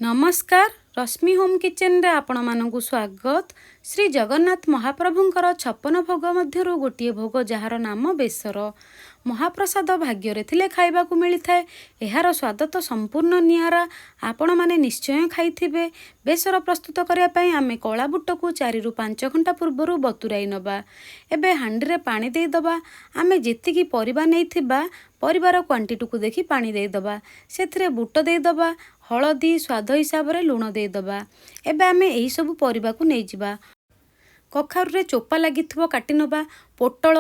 ନମସ୍କାର, ରଶ୍ମି ହୋମ୍ କିଚେନରେ ଆପଣମାନଙ୍କୁ ସ୍ୱାଗତ। ଶ୍ରୀ ଜଗନ୍ନାଥ ମହାପ୍ରଭୁଙ୍କର 56 ଭୋଗ ମଧ୍ୟରୁ ଗୋଟିଏ ଭୋଗ, ଯାହାର ନାମ ବେସର। ମହାପ୍ରସାଦ ଭାଗ୍ୟରେ ଥିଲେ ଖାଇବାକୁ ମିଳିଥାଏ। ଏହାର ସ୍ୱାଦ ତ ସମ୍ପୂର୍ଣ୍ଣ ନିଆରା, ଆପଣମାନେ ନିଶ୍ଚୟ ଖାଇଥିବେ। ବେସର ପ୍ରସ୍ତୁତ କରିବା ପାଇଁ ଆମେ କଳା ବୁଟକୁ 4ରୁ 5 ଘଣ୍ଟା ପୂର୍ବରୁ ବତୁରାଇ ନେବା। ଏବେ ହାଣ୍ଡିରେ ପାଣି ଦେଇଦେବା। ଆମେ ଯେତିକି ପରିବା ନେଇଥିବା, ପରିବାର କ୍ୱାଣ୍ଟିଟିକୁ ଦେଖି ପାଣି ଦେଇଦେବା। ସେଥିରେ ବୁଟ ଦେଇଦେବା, ହଳଦୀ, ସ୍ୱାଦ ହିସାବରେ ଲୁଣ ଦେଇଦେବା। ଏବେ ଆମେ ଏହିସବୁ ପରିବାକୁ ନେଇଯିବା। କଖାରୁରେ ଚୋପା ଲାଗିଥିବ, କାଟି ନେବା। ପୋଟଳ,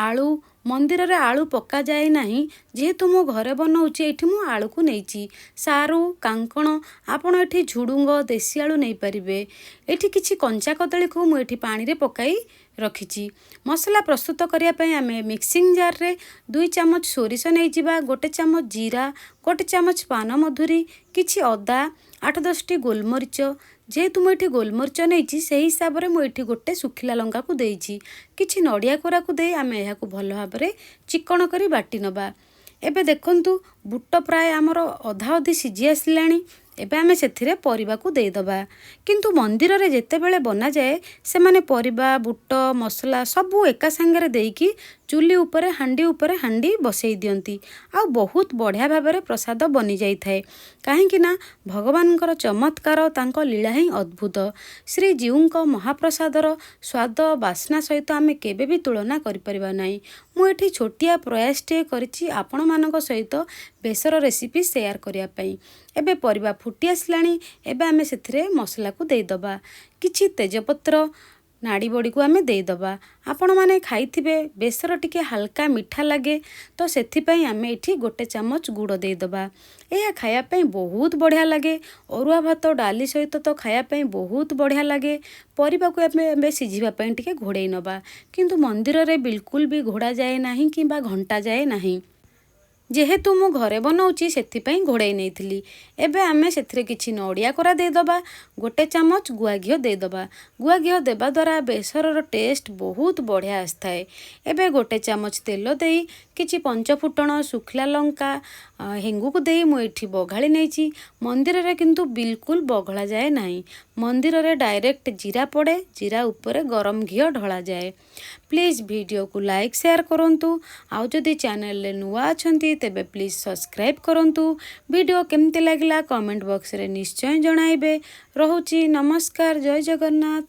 ଆଳୁ। ମନ୍ଦିରରେ ଆଳୁ ପକାଯାଏ ନାହିଁ। ଯେହେତୁ ମୁଁ ଘରେ ବନାଉଛି, ଏଇଠି ମୁଁ ଆଳୁକୁ ନେଇଛି। ସାରୁ, କାଙ୍କଣ, ଆପଣ ଏଠି ଝୁଡ଼ୁଙ୍ଗ, ଦେଶୀ ଆଳୁ ନେଇପାରିବେ। ଏଇଠି କିଛି କଞ୍ଚା କଦଳୀକୁ ମୁଁ ଏଠି ପାଣିରେ ପକାଇ ରଖିଛି। ମସଲା ପ୍ରସ୍ତୁତ କରିବା ପାଇଁ ଆମେ ମିକ୍ସିଂ ଜାର୍ରେ 2 ଚାମଚ ସୋରିଷ ନେଇଯିବା, 1 ଚାମଚ ଜିରା, 1 ଚାମଚ ପାନମଧୁରୀ, କିଛି ଅଦା, 8-10ଟି ଗୋଲମରିଚ। ଯେହେତୁ ମୁଁ ଏଠି ଗୋଲମରିଚ ନେଇଛି, ସେହି ହିସାବରେ ମୁଁ ଏଠି ଗୋଟେ ଶୁଖିଲା ଲଙ୍କାକୁ ଦେଇଛି। କିଛି ନଡ଼ିଆ କୋରାକୁ ଦେଇ ଆମେ ଏହାକୁ ଭଲ ଭାବରେ ଚିକଣ କରି ବାଟି ନେବା। ଏବେ ଦେଖନ୍ତୁ, ବୁଟ ପ୍ରାୟ ଆମର ଅଧା ଅଧି ସିଝି ଆସିଲାଣି। ଏବେ ଆମେ ସେଥିରେ ପରିବାକୁ ଦେଇଦେବା। କିନ୍ତୁ ମନ୍ଦିରରେ ଯେତେବେଳେ ବନାଯାଏ, ସେମାନେ ପରିବା, ବୁଟ, ମସଲା ସବୁ ଏକା ସାଙ୍ଗରେ ଦେଇକି ଚୁଲି ଉପରେ ହାଣ୍ଡି ଉପରେ ହାଣ୍ଡି ବସେଇ ଦିଅନ୍ତି ଆଉ ବହୁତ ବଢ଼ିଆ ଭାବରେ ପ୍ରସାଦ ବନିଯାଇଥାଏ। କାହିଁକି ନା ଭଗବାନଙ୍କର ଚମତ୍କାର, ତାଙ୍କ ଲୀଳା ହିଁ ଅଦ୍ଭୁତ। ଶ୍ରୀଜୀଉଙ୍କ ମହାପ୍ରସାଦର ସ୍ୱାଦ, ବାସ୍ନା ସହିତ ଆମେ କେବେ ବି ତୁଳନା କରିପାରିବା ନାହିଁ। ମୁଁ ଏଠି ଛୋଟିଆ ପ୍ରୟାସଟିଏ କରିଛି ଆପଣମାନଙ୍କ ସହିତ ବେସର ରେସିପି ସେୟାର କରିବା ପାଇଁ। ଏବେ ପରିବା ଫୁଟି ଆସିଲାଣି। ଏବେ ଆମେ ସେଥିରେ ମସଲାକୁ ଦେଇଦେବା। କିଛି ତେଜପତ୍ର, ନାଡ଼ି ବଡ଼ିକୁ ଆମେ ଦେଇଦେବା। ଆପଣମାନେ ଖାଇଥିବେ, ବେସର ଟିକେ ହାଲକା ମିଠା ଲାଗେ, ତ ସେଥିପାଇଁ ଆମେ ଏଠି 1 ଚାମଚ ଗୁଡ଼ ଦେଇଦେବା। ଏହା ଖାଇବା ପାଇଁ ବହୁତ ବଢ଼ିଆ ଲାଗେ। ଅରୁଆ ଭାତ, ଡାଲି ସହିତ ତ ଖାଇବା ପାଇଁ ବହୁତ ବଢ଼ିଆ ଲାଗେ। ପରିବାକୁ ଆମେ ଏବେ ସିଝିବା ପାଇଁ ଟିକେ ଘୋଡ଼େଇ ନେବା। କିନ୍ତୁ ମନ୍ଦିରରେ ବିଲକୁଲ ବି ଘୋଡ଼ା ଯାଏ ନାହିଁ କିମ୍ବା ଘଣ୍ଟା ଯାଏ ନାହିଁ। ଯେହେତୁ ମୁଁ ଘରେ ବନାଉଛି, ସେଥିପାଇଁ ଘୋଡ଼େଇ ନେଇଥିଲି। ଏବେ ଆମେ ସେଥିରେ କିଛି ନଡ଼ିଆ କୋରା ଦେଇଦେବା, 1 ଚାମଚ ଗୁଆ ଘିଅ ଦେଇଦେବା। ଗୁଆ ଘିଅ ଦେବା ଦ୍ୱାରା ବେସରର ଟେଷ୍ଟ ବହୁତ ବଢ଼ିଆ ଆସିଥାଏ। ଏବେ 1 ଚାମଚ ତେଲ ଦେଇ କିଛି ପଞ୍ଚଫୁଟଣ, ଶୁଖିଲା ଲଙ୍କା, ହେଙ୍ଗୁକୁ ଦେଇ ମୁଁ ଏଠି ବଘାଳି ନେଇଛି। ମନ୍ଦିରରେ କିନ୍ତୁ ବିଲକୁଲ ବଘଳା ଯାଏ ନାହିଁ। ମନ୍ଦିରରେ ଡାଇରେକ୍ଟ ଜିରା ପଡ଼େ, ଜିରା ଉପରେ ଗରମ ଘିଅ ଢଳାଯାଏ। ପ୍ଲିଜ୍ ଭିଡ଼ିଓକୁ ଲାଇକ୍, ସେୟାର କରନ୍ତୁ। ଆଉ ଯଦି ଚ୍ୟାନେଲରେ ନୂଆ ଅଛନ୍ତି, ତେବେ ପ୍ଲିଜ୍ ସବସ୍କ୍ରାଇବ୍ କରନ୍ତୁ। ଭିଡ଼ିଓ କେମିତି ଲାଗିଲା, କମେଣ୍ଟ ବକ୍ସରେ ନିଶ୍ଚୟ ଜଣାଇବେ। ରହୁଛି, ନମସ୍କାର, ଜୟ ଜଗନ୍ନାଥ।